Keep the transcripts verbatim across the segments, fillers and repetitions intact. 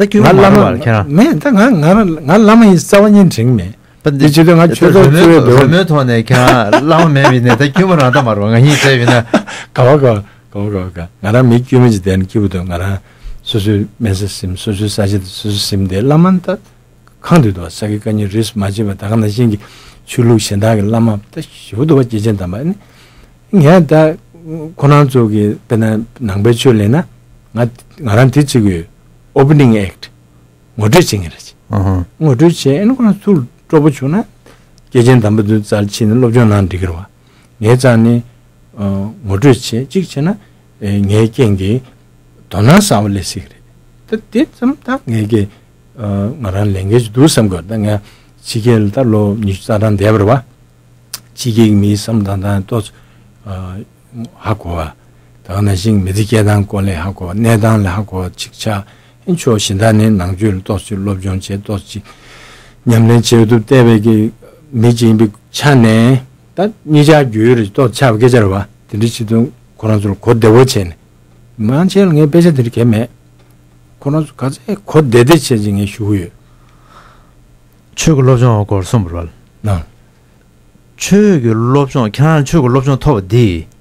ད་དཀྱུས་མ་ང་བླ་མ་མ་རེད་པ་ཁྱེད་རང་། མེད། ད་ང་ང་ང་བླ་མ་ཡིན་རྩ་བ་ཉིད་དྲན་གྱི་མེད། པ་འདི་བྱེད་དུས་ང་ཆོས་ད་ཐོག་རོལ་མོའི་རྩོད་པའི་རོལ་མོའི་ཐོག་ནས་ཁྱེད་རང་བླ་མ་མེད་པའི་གནས། ད་དཀྱུས་མ་རང་ད་མ་རེད་པ། ང་གཉིས་བྱས་པ་ཡིན་ན། ག་བ་ག་བ་ག་བ་ག་བ་ག་ང་རང་མི་དཀྱུས་མ་ཅིག་བསྡད་ན་སྐྱིད་པོ་འདུག་ང་རང་སོ་སོའི་སྨན་ས་ཟིན། སོ་སོའི་ས་ཆ་དེ་སོ་སོས་ཟིན་ཏེ། བླ་མ་ད་གང་དུ་འདུག་ས་དགེ་བཀའ་རྙིང་རིས་མ་བྱེད་པ། ད་ག་ནང་བཞིན་གྱི་ཆོས་ལུགས་གཞན་དག་གི་བླ་མ་ད་ཞེ་པོ་འདུག་པ། སྐྱེས་ཆེན་དམ་པ་ནི། ངས་ད་ཁོ་རང་ཚོ་གི་དཔེར་ན་ནང་པའི་ཆོས་ལེན་ན། ང་ང་རང་དེ་བརྩི་གི་ཡོད། Opening Act། ངོ་སྤྲོད་བྱེད་མཁན་རེད། ཨ་ཧ། ངོ་སྤྲོད་བྱས། ཨ་ནི་ཁོ་རང་ཚུར་སྤྲོ་པོ་བྱུང་ན། སྐྱེས་ཆེན་དམ་པ་དེ་རྩར་ཕྱིན་ནས་སློབ་སྦྱོང་གནང་འགྲིག་གི་རེད་པ། ངའི་རྩ་ནས་ཨ་ངོ་སྤྲོད་བྱས། གཅིག་བྱས་ན་ཨེ་ངའི་རྐྱེན་གྱིས་དོ་སྣང་གསར་པ་སླེབས་སྲིད་ཀྱི་རེད། ད་དེ་ཙམ་ད་ངས་ཀྱི་ཨ་ང་རང་ལས་འགན་ཞིག་འདུག་བསམ་གྱི་ཡོད། ད་ངས་ཕྱི་རྒྱལ་ལ་ད་ལོ་ཉི་ཤུ་རྩ་གྲངས་བསྡད་པ་རེད་པ། ཕྱི་རྒྱལ་གྱི་མིའི་བསམ་བློ་བཏང་སྟངས་ཏོག་ཙམ་ཨ་ཧ་གོ་བ། ད་ག་ནང་བཞིན་མི་ཚེ་སྐྱེལ་སྟངས་སྐོར་ལ་ཧ་གོ་བ། གནས་སྟངས་ལ་ཧ་གོ་བ་ཅིག་ཆགས། ཨེ་ཆོག་གཞན་དག་ནས་ནང་ཆོས་ལ་ཏོག་ཙམ་སློབ་སྦྱོང་བྱས། ཏོག་ཙམ་ཉམས་ལེན་བྱེད་ཐུབ་བསྡད་པའི་གི་མི་ཅིག་ཡིན་པའི་ཆ་ནས། ད་གཉིས་ཆར་རྒྱུས་ཡོད་རེད། ཏོག་ཙམ་ཆགས་པའི་སྐད་ཆ་རེད་པ། དེ་འདྲ་བྱེད་དུས་ཁོ་རང་ཚོ་ལ་གོ་བདེ་བོ་བྱས་ནས། མང་ཆེ་ལ་ངས་དཔེ་ཆ་དེ་འདྲ་གང་ཡང་མེད། ཁོ་རང་ཚོ་ག་ཚད་གོ་བདེ་བདེ་བྱས་ཅིག་ངས་ཞུ་གི་ཡོད། ཆོས་ཀྱི་སློབ་སྦྱོང་སྐོར་གསུངས་པ་རེད་པ། ན། ཆོས་ཀྱི་སློབ་སྦྱོང་། ཁྱེད་རང་ཆོས་ཀྱི་སློབ་སྦྱོང་ཐོབ་པ་འདིས།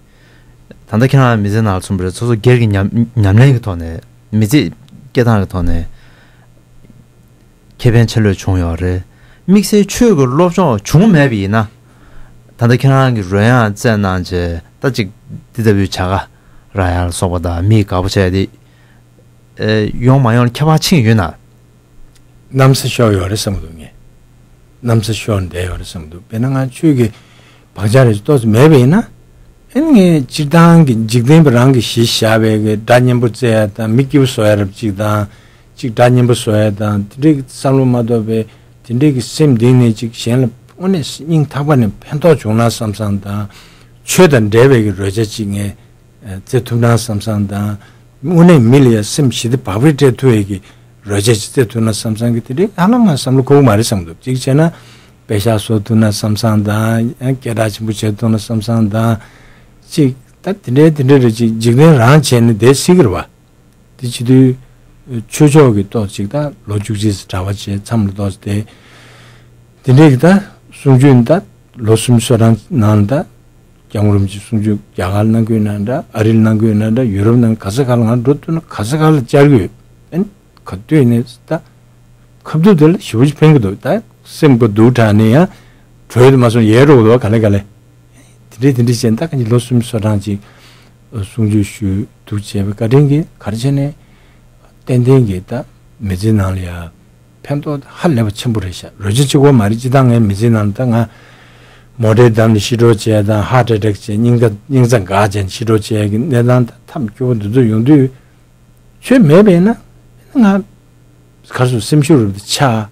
ད་ལྟ་ཁྱེད་རང་མི་ཚེ་ནང་ལ་མཚོན་པ་རེད། སོ་སོ་སྒེར་གྱི་ཉམས་ཉམས་ལེན་གྱི་ཐོག་ནས། མི་ཚེ་སྐྱེལ་སྟངས་ཀྱི་ཐོག་ནས་ཁེ་ཕན་ཆེ་ལོས་བྱུང་ཡོད་རེད། དམིགས་བསལ་ཆོས་ཀྱི་སློབ་སྦྱོང་བྱུང་མེད་པ་ཡིན་ན། ད་ལྟ་ཁྱེད་རང་གི་རོལ་དབྱངས་རྩེད་གནང་བྱས། ད་ཅིག་འདི་ལྟ་བུའི་བྱ་དགའ་རག་ཡ་ལ་སོགས་པ་དང་། མིས་དགའ་པོ་བྱས་ཏེ། ཨེ་ཡོང་མ་ཡོང་ལ་ཁྱད་པར་ཕྱིན་ཡོད་ན། གནམ་ས་ཤོར་ཡོད་རེད་བསམ་གྱི་འདུག་ངས། གནམ་ས་ཤོར་བསྡད་ཡོད་རེད་བསམ་གྱི་འདུག་དཔེར་ན་ང་ཆོས་ཀྱི་བག་ཆགས་རེ་ཏོག་ཙམ་མེད་པ་ཡིན་ན། ཨེ་ངས་སྤྱིར་བཏང་གི་འཇིག་རྟེན་པ་རང་གི་གཞི་བཞག་པའི་གི་སྒྲ་སྙན་པོ་བཙལ་ཡ་དང་། མི་སྐྱིད་པོ་བཟོ་ཡ་རབ་ཅིག་དང་། ཅིག་སྒྲ་སྙན་པོ་བཟོ་ཡ་དང་། དེ་འདྲའི་གི་བསམ་བློ་མ་གཏོགས་པའི་དེ་འདྲའི་གི་སེམས་གཏིང་ནས་ཅིག་གཞན་ལ་དངོས་གནས་སྙིང་ཐག་པ་ནས་ཕན་ཐོགས་བྱུང་ན་བསམ་བསམ་དང་། ཆོས་དང་འབྲེལ་བའི་གི་རོལ་ཆ་ཅིག་ངས་ཨ་རྩེ་ཐུབ་ན་བསམ་བསམ་དང་། དངོས་གནས་མི་ལ་ཡ་སེམས་ཞི་བདེ་བག་ཕེབས་སྤྲད་ཐུབ་ཡས་ཀྱི་རོལ་ཆ་ཅིག་རྩེ་ཐུབ་ན་བསམ་བསམ་གྱི། དེ་འདྲའི་ཧ་ལམ་ང་བསམ་བློ་འཁོར་གྱི་མ་རེད་བསམ་གྱི་འདུག་གཅིག་བྱས་ན་པད་ཤག་བཟོ་ཐུབ་ན་བསམ་བསམ་དང་། ཡང་སྐད་གྲགས་ཆེན་པོ་བྱེད་ཐུབ་ན་བསམ་བསམ་དང་། ཅིག་ད་དེ་འདྲའི་དེ་འདྲའི་རེ་ཅིག་འཇིག་རྟེན་རང་བྱས་ནས་བསྡད་སྲིད་ཀྱི་རེད་པ། དེ་བྱེད་དུས་ཆོས་ཕྱོགས་ཀྱི་ཏོག་ཙམ་ཅིག་ད་ལོ་བཅུ་གཅིག་ཙམ་གྲྭ་པ་བྱས་མཚམས་ལ་ཏོག་ཙམ་བསྡད། དེ་འདྲའི་གི་ད་གསུང་ཆོས་ད་ལོ་སུམ་ཅུ་སོ་གྲངས་ནང་ལ་ད་སྐྱབས་མགོན་རིན་པོ་ཆེ་གསུང་ཆོས་རྒྱ་གར་གནང་གི་ཡོད་ན་འདྲ། ཨ་རིར་གནང་གི་ཡོད་ན་འདྲ། ཡུ་རོབ་ནང་ག་ས་ག་ལ་ང་འགྲོ་ཐུབ་ན་ག་ས་ག་ལ་བཅར་གི་ཡོད། ཨན་ག་དུས་ནས་ད་ཁ་ཐུག་དེ་ལ་ཞེ་པོ་ཅིག་ཕན་གི་འདུག་ད་སེམས་ཁ་སྡུག་དྲགས་ནས་ཡང་བྲོས་དུ་མ་སོང་ཡལ་འགྲོ་གི་འདུག་ག་ལེ་ག་ལེ། དེ་འདྲས་དེ་འདྲས་བྱས་ད་ག་ནི་ལོ་སུམ་ཅུ་སོ་གྲངས་ཅིག་གསུང་ཆོས་ཞུས་འདུག་བྱས་པའི་བཀའ་དྲིན་གྱིས་ག་རེ་བྱས་ནས་ཏན་ཏན་གྱིས་ད་མི་ཚེ་ནང་ལ་ཡ་ཕན་ཐོགས་ཧ་ལས་པ་ཆེན་པོ་རེད་ཤག་རོལ་ཆ་གཅིག་པོ་མ་རེད། སྤྱིར་བཏང་ངའི་མི་ཚེ་ནང་ལ་ད་ང་མོ་ཊའི་འདམ་ནས་ཤི་འགྲོ་བྱས་དང་། ཧར་ཊི་ཨེ་ཊེག་བྱས། སྙིང་རྩ་སྙིང་རྩ་འགག་བྱས་ཤི་འགྲོ་བྱས་ཀྱི་གནས་སྟངས་ད་ཐབས་སྐྱོ་པོ་འདི་ཚོ་ཡོང་དུས། ཆོས་མེད་པས་ན་ང་གར་སོང་སེམས་ཤུགས་རུ་ཆག་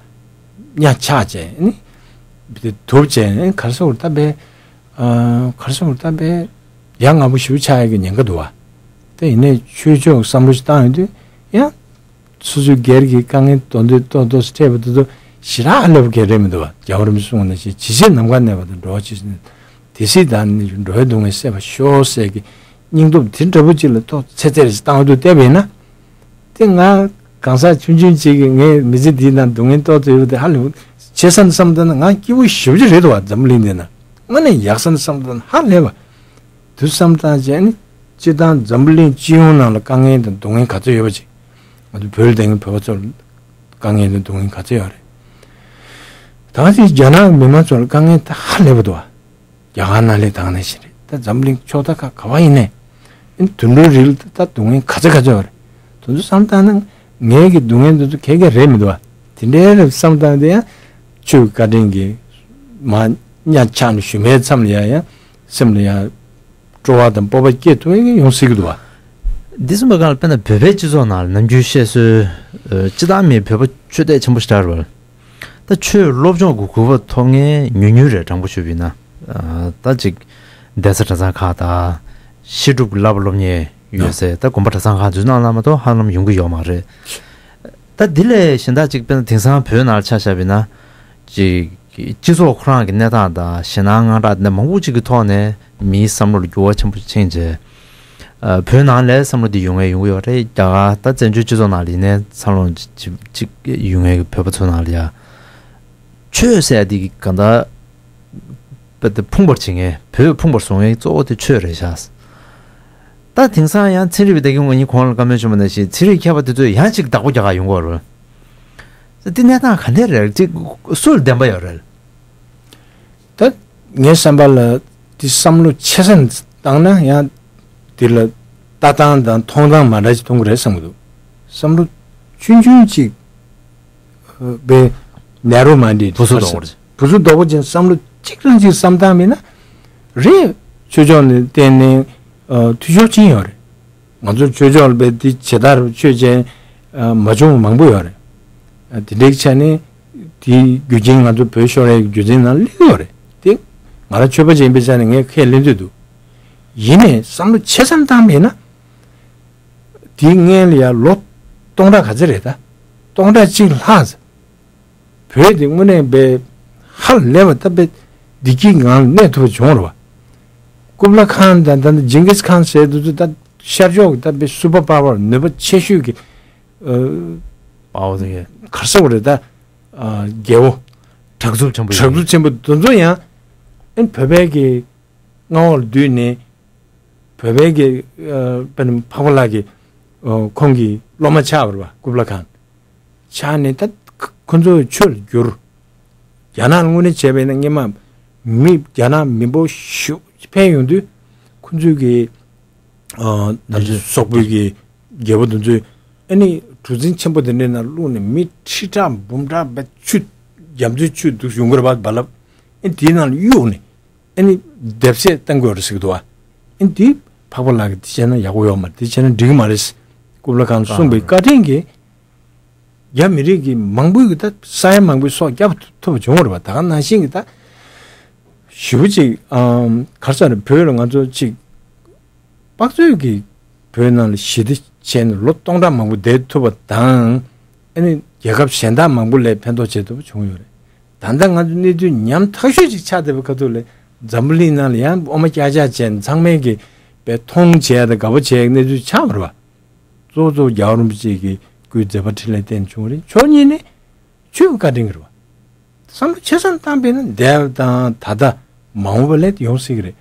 ཉ་ཆག་བྱས་ནི་དུབ་བྱས་ནི་གར་སོང་ད་པས། གར་སོང་ད་པས་ཡ་ང་པོ་ཞུ་ཆག་ཡ་གི་ཉེན་ཁ་འདུག་བ། དེ་ཡིན་ནས་ཆོས་ཕྱོགས་བསམ་བློ་ཞིག་བཏང་ཡོང་དུས་ཡང་སོ་སོའི་སྒེར་གྱི་དཀའ་ངལ་དོན་དུ་ཏོག་ཏོག་སྤྲད་པ་དེ་ཚོ་ཞེ་དྲག་ལེགས་པོ་གལ་རེད་མི་འདུག་བ། རྒྱལ་བ་རིན་པོ་ཆེ་གསུངས་པ་ནང་བཞིན་ཇི་སྲིད་ནམ་མཁའ་གནས་པ་དང་། འགྲོ་བ་ཇི་སྲིད་དེ་སྲིད་ད་ནི་འགྲོ་བའི་སྡུག་བསྔལ་སེལ་བར་ཤོག་ཟེར་གི་སྙིང་སྟོབས་དེ་འདྲ་པོ་ཅིག་ལ་ཏོག་ཚེ་ཚད་རེ་ཞིག་བཏང་འདུག་བལྟས་པས་ན། དེ་ང་གང་ཟག་ཆུང་ཆུང་ཅིག་གིས་ངའི་མི་ཚེ་འདིའི་ནང་སྡུག་བསྔལ་ཏོག་ཙམ་ཡོད་པ་དེ་ཧ་ལས་པོ་བྱས་བསམ་བསམ་ད་ན་ང་སྐྱིད་པོ་ཞེ་པོ་ཅིག་རེད་འདུག་བ། འཛམ་བུ་གླིང་འདི་ན་དངོས་གནས་ཡག་བསམ་བསམ་ད་ན་ཧ་ལས་པ། དུ་བསམ་བཏང་བྱས་ནི་སྤྱིར་བཏང་འཛམ་བུ་གླིང་སྤྱི་ཡོངས་ནང་ལ་དཀའ་ངལ་དང་སྡུག་བསྔལ་ག་ཚོད་ཡོད་པ་ཅིག་ང་ཚོ་བོད་ལ་བསྡད་མཁན་བོད་པ་ཚོ་ལ་དཀའ་ངལ་དང་སྡུག་བསྔལ་ག་ཚོད་ཡོད་རེད། ད་ག་ཅིག་རྒྱ་ནག་མི་མང་ཚོ་ལ་དཀའ་ངལ་ད་ཧ་ལས་པ་འདུག་བ། རྒྱ་གར་ནང་ལས་དང་ནས་ཤི་རེད། ད་འཛམ་གླིང་ཕྱོགས་མཐའ་ཁག་ག་བ་ཡིན་ནས་ཨེ་དུད་འགྲོའི་རིགས་ལ་ད་སྡུག་བསྔལ་ག་ཚོད་ག་ཚོད་ཡོད་རེད། དེ་ཚོ་བསམ་བཏང་ན་ངའི་གི་སྡུག་བསྔལ་དེ་ཚོ་ཁེ་གེ་རེད་མི་འདུག་བ། དེ་འདྲའི་རེད་བསམ་བཏང་དེ་ཡང་ཆོས་ཀྱི་བཀའ་དྲིན་གྱིས་མ་གཉའ་ཆག་ནས་ཞུ་མའི་མཚམས་ལ་ཡ་ཡང་སེམས་ལ་ཡ་སྤྲོ་བ་དང་སྤོབས་པ་སྐྱེ་ཐུབ་ཡ་ཡོང་སྲིད་ཀྱི་འདུག་བ། འདི་གསུངས་པ་གང་ལ་དཔེར་ན་བོད་པའི་སྤྱི་ཚོགས་ནང་ལ་ནམ་རྒྱུན་བཤད་སྲོལ་སྤྱི་བཏང་མིའི་བོད་པ་ཆོས་དད་ཆེན་པོ་ཞེ་དྲག་རེད་བ། ད་ཆོས་སློབ་སྦྱོང་གི་གོ་སྐབས་ཐོབ་མཁན་ཉུང་ཉུང་རེད། དྲང་པོ་ཞུས་པ་ཡིན་ན། ད་ཅིག་གདན་ས་གྲྭ་ཚང་ཁག་དང་། བཤད་སྒྲུབ་ཀྱི་བསླབ་པ་སློབ་མཁན་ཡོད་ཚེ། ད་དགོན་པ་གྲྭ་ཚང་ཁག་འཛུལ་གནང་གནང་མ་གཏོགས་ཧ་ལམ་ཡོང་གི་ཡོད་མ་རེད། ད་འདི་ལས་གཞན་དག་ཅིག་དཔེར་ན་དེང་སང་བོད་ནང་ལ་ཆ་བཞག་པ་ཡིན་ན། ཅིག་སྤྱི་ཚོགས་ཁོ་རང་གི་གནས་སྟངས་དང་ཞེད་སྣང་དངངས་སྐྲག་དེ་འདྲ་མང་པོ་ཅིག་གི་ཐོག་ནས་མིའི་བསམ་བློ་ལ་འགྱུར་བ་ཆེན་པོ་ཕྱིན་རྗེས། ཨ། བོད་ནང་ལ་བསམ་བློ་འདི་ཡོང་ངེས་ཡོང་གི་ཡོད་རེད། རྒྱ་གར་ད་བཙན་བྱོལ་སྤྱི་ཚོགས་ནང་ལ་ཡིན་ནའི་འཚར་ལོངས་ཅིག་ཅིག་ཡོང་ངེས་བོད་པ་ཚོ་ནང་ལ་ཡ། ཆོས་ཟེར་ཡ་འདི་གང་ལྟར་དཔེ་དེ་ཕུང་པར་བྱེད་མཁན། བོད་ཕུང་པར་བཟོ་མཁན་གཙོ་བོ་དེ་ཆོས་རེད་ཤག་ད་དེང་སང་ཡང་ཚན་རིག་པའི་བདག་རྐྱེན་ངོ་ཉིད་གོང་ལ་བཀའ་མོལ་བྱུང་བ་ནང་བཞིན་ཚན་རིག་མཁས་པ་དེ་ཚོས་ཡང་ཅིག་བདག་པོ་རྒྱག་ག་ཡོང་གི་ཡོད་རེད། འདི་གནས་སྟངས་ག་འདྲ་རེད། ཅིག་སུ་ལ་བདེན་པ་ཡོད་རེད། ད་ངའི་བསམ་པ་ལ་འདི་བསམ་བློ་ཆེ་ས་ནས་བཏང་ན་ཡང་འདི་ལ་ལྟ་སྟངས་དང་མཐོང་སྟངས་མ་འདྲ་ཞིག་མཐོང་གི་རེད་བསམ་གི་འདུག་བསམ་བློ་ཆུང་ཆུང་ཅིག་པའི་ནེ་རོ་མའིན་ཌེཌ། བུ་སུ་རྡོག་པོ་ཅན། བུ་སུ་རྡོག་པོ་ཅན་བསམ་བློ་གཅིག་རང་གཅིག་བསམ་སྟངས་མེད་ན། རེད། ཆོས་ཕྱོགས་ནས་བལྟས་ནས་ཨ་འཐུས་ཤོར་ཕྱིན་ཡོད་རེད། ང་ཚོ་ཆོས་ཕྱོགས་ལ་བས་འདི་ཇི་ལྟར་ཆོས་ཅན་ཨ་མ་བྱུང་བ་མང་པོ་ཡོད་རེད། ཨ་དེ་འདྲའི་ཆ་ནས་དེའི་རྒྱུ་རྐྱེན་ང་ཚོ་བོད་ཤོར་ཡའི་རྒྱུ་མཚན་ནང་སླེབས་ཡོད་རེད་དེ། ང་རང་ཆོས་པ་ཅིག་ཡིན་པའི་ཆ་ནས་ངས་ཁས་ལེན་འདོད་འདུག་ཡིན་ནའི་བསམ་བློ་ཆེ་ཙམ་བཏང་མེད་ན། དེའི་སྔོན་ལ་ཡ་ལོ་སྟོང་ཕྲག་ག་ཚོད་རེད་ད། སྟོང་ཕྲག་གཅིག་ལྷག་ཙམ། བོད་དེ་དངོས་གནས་པའི་ཧ་ལས་པ་ད་པའི་བདེ་སྐྱིད་ངང་ལ་གནས་ཐུབ་པ་བྱུང་རེད་བ། ཀུབ་ལ་ཁང་དང་ད་ལྟ་ཇིང་གིས་ཁང་ཟེར་དུས་ཚོད་ད་ཤར་ཕྱོགས་ཀྱི་ད་པའི་སུ་པར་པ་ཝར་ནུས་པ་ཆེ་ཤོས་ཀྱི་ཨ་པ་ཝར་དེ་ག་རེ་ཟེར་དགོས་རེད་ད། ཨ་རྒྱལ་པོ། དྲག་རྩུབ་ཆེན་པོ་ཡིན། དྲག་རྩུབ་ཆེན་པོ་དེ་ཚོ་ཡང་ཨ་བོད་པའི་གི་མངའ་འོག་ལ་བསྡུས་ནས་བོད་པའི་གི་ཨ་དཔེར་ན་འཕགས་པ་ལགས་ཀྱི་ཨ་ཁོང་གི་སློབ་མ་ཆགས་པ་རེད་བ། ཀུབ་ལ་ཁང་ཆགས་ནས་ད་ཁོ་ཚོ་ཆོས་ལ་བསྒྱུར། རྒྱ་ནག་ལ་དངོས་གནས་བྱས་པ་ཡིན་ན་སྔོན་མ་མི་རྒྱ་ནག་མི་འབོར་ཞེ་པོ་ཕེབས་ཡོང་དུས་ཁོ་ཚོས་གི་ཨ་ད་ལྟ་སོག་པོའི་གི་རྒྱལ་པོ་དེ་ཚོས་ཨ་ནི་གྲུ་གཟིངས་ཆེན་པོ་དེ་འདྲའི་ནང་བླུགས་ནས་མི་ཁྲི་ཕྲག་འབུམ་ཕྲག་བས་ཆུ་རྒྱ་མཚོའི་ཆུ་འདུག་ཡོང་གི་རེད་བ། རྦ་རླབས་ཨ་ནི་དེའི་ནང་ལ་གཡུགས་ནས་ཨ་ནི་སྡེབ་གསེས་བཏང་དགོས་རེད་ཟེར་གི་འདུག་བ། ཨ་ནི་དེ་འཕགས་པ་ལགས་ཀྱིས་དེ་བྱས་ན་ཡག་པོ་ཡོད་མ་རེད། དེ་བྱས་ན་འགྲིག་གི་མ་རེད། ཀུབ་ལ་ཁང་གསུངས་པའི་བཀའ་དྲིན་གྱིས་རྒྱ་མི་རིགས་ཀྱི་མང་པོའི་གི་ད་ས་ཡ་མང་པོའི་སྲོག་སྐྱབས་ཐུབ་པ་བྱུང་བ་རེད་བ། ད་ག་ནང་བཞིན་གྱི་ད་ཞེ་པོ་ཅིག་ཨམ་ག་རེ་ཟེར་ན་བོད་ལ་ང་ཚོ་ཅིག་དཔག་ཚོད་ཀྱིས་བོད་ནང་ལ་ཞི་བདེ་བྱས་ནས་ལོ་སྟོང་ཕྲག་མང་པོ་བསྡད་ཐུབ་པ་དང་། ཨ་ནི་རྒྱལ་ཁབ་གཞན་དག་མང་པོ་ལ་ཕན་ཐོགས་བྱེད་ཐུབ་པ་བྱུང་ཡོད་རེད། ད་ལྟ་ང་ཚོ་གནས་ཚུལ་ཉམ་ཐག་ཤོས་ཅིག་ཆགས་བསྡད་པའི་ཁ་ཐུག་ལ་འཛམ་བུ་གླིང་ནང་ལ་ཡང་དབུ་མ་ཀྱག་ཀྱག་བྱས་ནས་ཚང་མས་ཀྱི་བས་མཐོང་བྱས་དང་དགའ་པོ་བྱས་གནས་ཚུལ་ཆགས་པ་རེད་བ། གཙོ་བོ་གཙོ་བོ་རྒྱལ་བ་རིན་པོ་ཆེ་གི་སྐུའི་མཛད་པ་འཕྲིན་ལས་བརྟེན་བྱུང་བ་རེད། ཕྱོགས་གཉིས་ནས་ཆོས་ཀྱི་བཀའ་དྲིན་གྱི་རེད་བ། བསམ་བློ་ཆེ་ཙམ་བཏང་པས་ན་འདས་པ་དང་ད་ལྟ་མ་འོངས་པ་ལས་ཡོང་སྲིད་ཀྱི་རེད།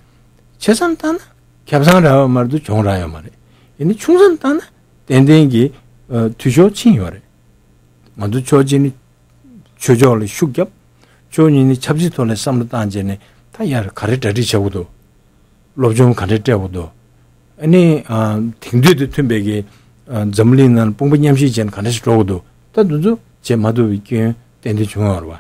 ཆེ་ཙམ་བཏང་ན་ཁེ་བཟང་རག་ཡོད་མ་རེད་དུ་གྱོང་རག་ཡོད་མ་རེད། ཡིན་ནའི་ཆུང་ཙམ་བཏང་ན་ཏན་ཏན་གྱི་ཨ་འཐུས་ཤོར་ཕྱིན་ཡོད་རེད། ང་ཚོ་ཕྱོགས་གཅིག་ནི་ཆོས་ཕྱོགས་ལ་ཤུགས་རྒྱབ། ཕྱོགས་གཉིས་ནི་ཆབ་སྲིད་ཐོག་ལ་བསམ་བློ་བཏང་བྱས་ནས་ད་ཡར་ག་རེ་གྲ་སྒྲིག་བྱེད་དགོས་འདུག་སློབ་སྦྱོང་ག་འདྲས་སྤྲད་དགོས་འདུག་ཨ་ནི་ཨ་དེང་དུས་དང་མཐུན་པའི་གི་ཨ་འཛམ་གླིང་ནང་དཔུང་པ་མཉམ་གཤིབ་བྱས་ནས་ག་འདྲས་ཞིག་འགྲོ་དགོས་འདུག་ད་འདི་ཚོ་བྱེད་མ་ཐུབ་པའི་སྐྱོན་ཏན་ཏན་བྱུང་ཡོད་རེད་བ།